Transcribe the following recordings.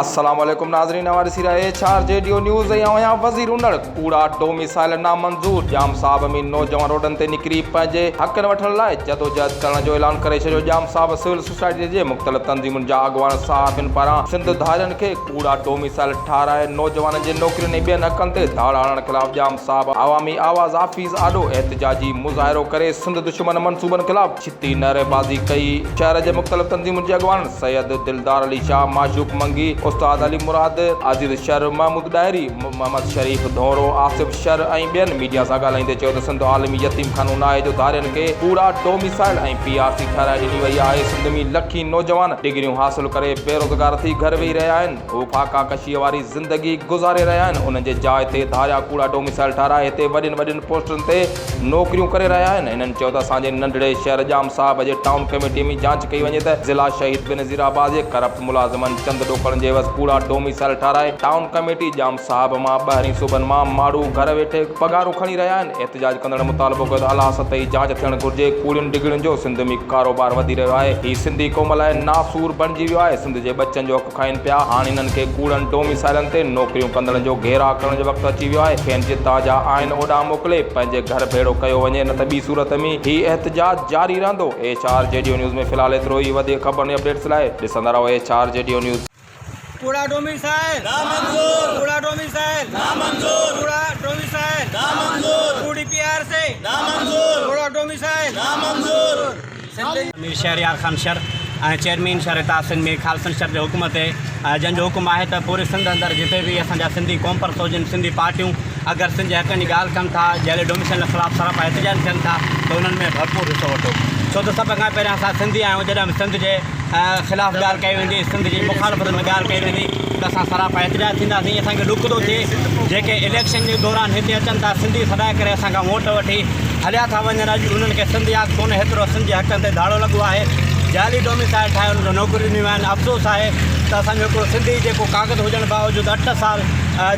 السلام عليڪم ناظرين اوهان ڏسي رهيا H R G D O news ۽ آئون آهيان وزير انڙ ڪوڙا ڊوميسائل نامنظور ڄام صاحب ۾ نوجوان روڊن تي نڪري پنهنجي حقن وٺڻ لاء جدوجهد ڪرڻ جو اعلان ڪري ڇڏيو ڄام صاحب سول سوسائٽي جي مختلف تنظيمن جا اڳواڻ صحافين پاران سنڌ ڌارين کي ڪوڙا ڊوميسائل ٺاهرائي نوجوانن جي نوڪرين ۽ ٻين حقن تي ڌاڙا هڻڻ خلاف ڄام صاحب عوامي آواز آفيس آڏو احتجاجي مظاهرو ڪري سنڌ دشمن منصوبن خلاف ڇتي نعريبازي ڪئي. شهر جي مختلف تنظيمن جي اڳواڻن سيد دلدار علي شاهه، معشوق منگي، استاد علي مراد، عزيز شر، محمود ڏاهري، محمد شريف ڌونرو، آصف شر ۽ ٻين ميڊيا سان ڳالهائيندي چيو ته سنڌ عالمي يتيم خانو ناهي جو ڌارين کي ڪوڙا ڊوميسائل ۽ پي آر سي ٺهرائي ڏني وئي آهي، سنڌ ۾ لکين نوجوان ڊگريون حاصل ڪري بيروزگار ٿي گهر ويهي رهيا آهن، هو فاقا ڪشيء واري زندگي گذاري رهيا آهن، انهن جي جاء تي ڌاريا ڪوڙا ڊوميسائل ٺهرائي هتي وڏين وڏين پوسٽن تي نوڪريون ڪري رهيا آهن. هنن چيو ته اسان جي ننڍڙي شهر ڄام صاحب جي ٽائون ڪميٽي ۾ جاچ ڪئي وڃي ته ضلع شهيد بينظير آباد جي ڪرپٽ ملازمن چند ڏوڪڙن جي عيوض ڪوڙا ڊوميسائل ٺهرائي ٽائون ڪميٽي ڄام صاحب مان ٻاهرين صوبن مان ماڙهو گهر ويٺي پگهارون کڻي رهيا آهن. احتجاج ڪندڙن مطالبو ڪيو ته اعليٰ سطحي جاچ ٿيڻ گهرجي، ڪوڙين ڊگرين جو سنڌ ۾ ڪاروبار وڌي رهيو آهي، هي سنڌي قوم لاء ناسور بڻجي ويو آهي، سنڌ جي ٻچن جو حق کائين پيا، هاڻ انهن کي ڪوڙن ڊوميسائلن تي نوڪريون ڪندڙن جو گهيراء ڪرڻ جو وقت اچي ويو آهي، کين جتان جا آهن اوڏانهن موڪلي پنهنجي گهر ڀيڙو ڪيو وڃي نه ته ٻي صورت ۾ هي احتجاج جاري رهندو. H R G D O news ۾ في الحال ايترو ئي، وڌيڪ خبرن ۽ اپڊيٽس لاء ڏسندا رهو H R G D O news. ڪوڙا ڊوميسائل نامنظور ڪوڙا ڊوميسائل نامنظور ڪوڙا ڊوميسائل نامنظور ڪوڙي پي آر سي نامنظور ڪوڙا ڊوميسائل نامنظور. مير شهريار خان شر ۽ چيئرمين شر اتحاد سنڌ مير خالصن شر جي حڪم تي جنهن جو حڪم آهي ته پوري سنڌ اندر جتي به اسان جا سنڌي قومپرست هجن سنڌي پارٽيون اگر سنڌ جي حقن جي ڳالهه ڪن ٿا جعلي ڊوميسائل خلاف سراپا احتجاج ٿين ٿا ته انهن ۾ ڀرپور حصو وٺو ڇو ته سڀ کان پهريان اسان سنڌي آهيون جڏهن به سنڌ جي خلاف ڳالهه ڪئي ويندي سنڌ جي مخالفت ۾ ڳالهه ڪئي ويندي ته اسان سراپا احتجاج ٿينداسين اسان کي ڏک ٿو ٿئي جيڪي اليڪشن جي دوران هتي اچن ٿا سنڌي سڏائي ڪري اسان کان ووٽ وٺي هليا ٿا وڃن اڄ انهن کي سنڌ ياد ڪونهي هيترو سنڌ جي حقن تي ڌاڙو لڳو آهي جعلي ڊوميسائل ٺاهي انهن کي نوڪريون ڏنيون آهن افسوس آهي ته اسان جو هڪڙو سنڌي جيڪو ڪاغذ هجڻ باوجود اٺ سال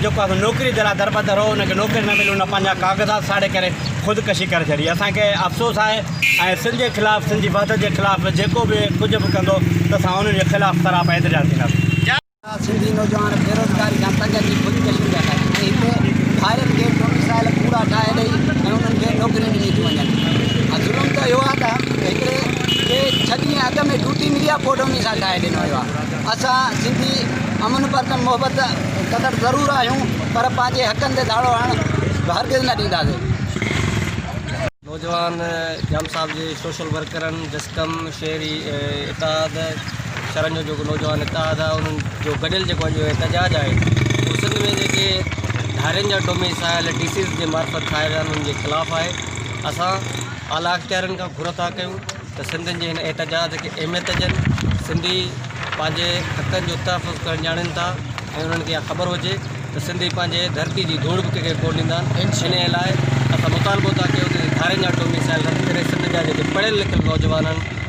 جيڪو آهي نوڪري جي لاء دربدر هو ان کي نوڪري نه ملي ان پنهنجا ڪاغذات ساڙي ڪري خودڪشي ڪري ڇڏي اسان کي افسوس آهي ۽ سنڌ جي خلاف سنڌ جي وحدت جي خلاف جيڪو به ڪجهه به ڪندو ته اسان انهن جي خلاف سراپا احتجاج ٿينداسين. سنڌي نوجوان بيروزگاري کان تنگ اچي خودڪشيون پيا ڪن ۽ هتي ڌارين کي ڊوميسائل ڪوڙا ٺاهي ڏئي ۽ انهن کي نوڪريون ڏنيون ٿيون وڃن ۽ ظلم ته اهو آهي ته هڪڙي کي ڇهه ڏينهن اڳ ۾ ڊيوٽي ملي آهي پوء ڊوميسائل ٺاهي ڏنو ويو آهي اسان سنڌي امن پرست محبت ڪندڙ ضرور آهيون پر پنهنجي حقن تي ڌاڙو هڻڻ هرگز نه ڏينداسين. نوجوان ڄام صاحب جي سوشل ورڪرن جسقم شهري اتحاد شھرن جو جيڪو نوجوان اتحاد آهي انهن جو گڏيل جيڪو اڄ احتجاج آهي اهو سنڌ ۾ جيڪي ڌارين جا ڊوميسائل ڊي سيز جي معرفت ٺاهيا ويا آهن انهن جي خلاف آهي اسان اعليٰ اختيارين کان گهر ٿا ڪيون ته سنڌين جي هن احتجاج کي اهميت ڏين سنڌي پنهنجي حقن جو تحفظ ڪرڻ ڄاڻين ٿا ۽ انهن کي اها خبر هجي ته سنڌي پنهنجي ڌرتي جي ڌوڙ به ڪنهن کي ڪونه ڏيندا آهن انهيء لاء اسان مطالبو ٿا ڪيون ته ڌارين جا ڊوميسائل رد ڪري سنڌ جا جيڪي پڙهيل لکيل نوجوان آهن.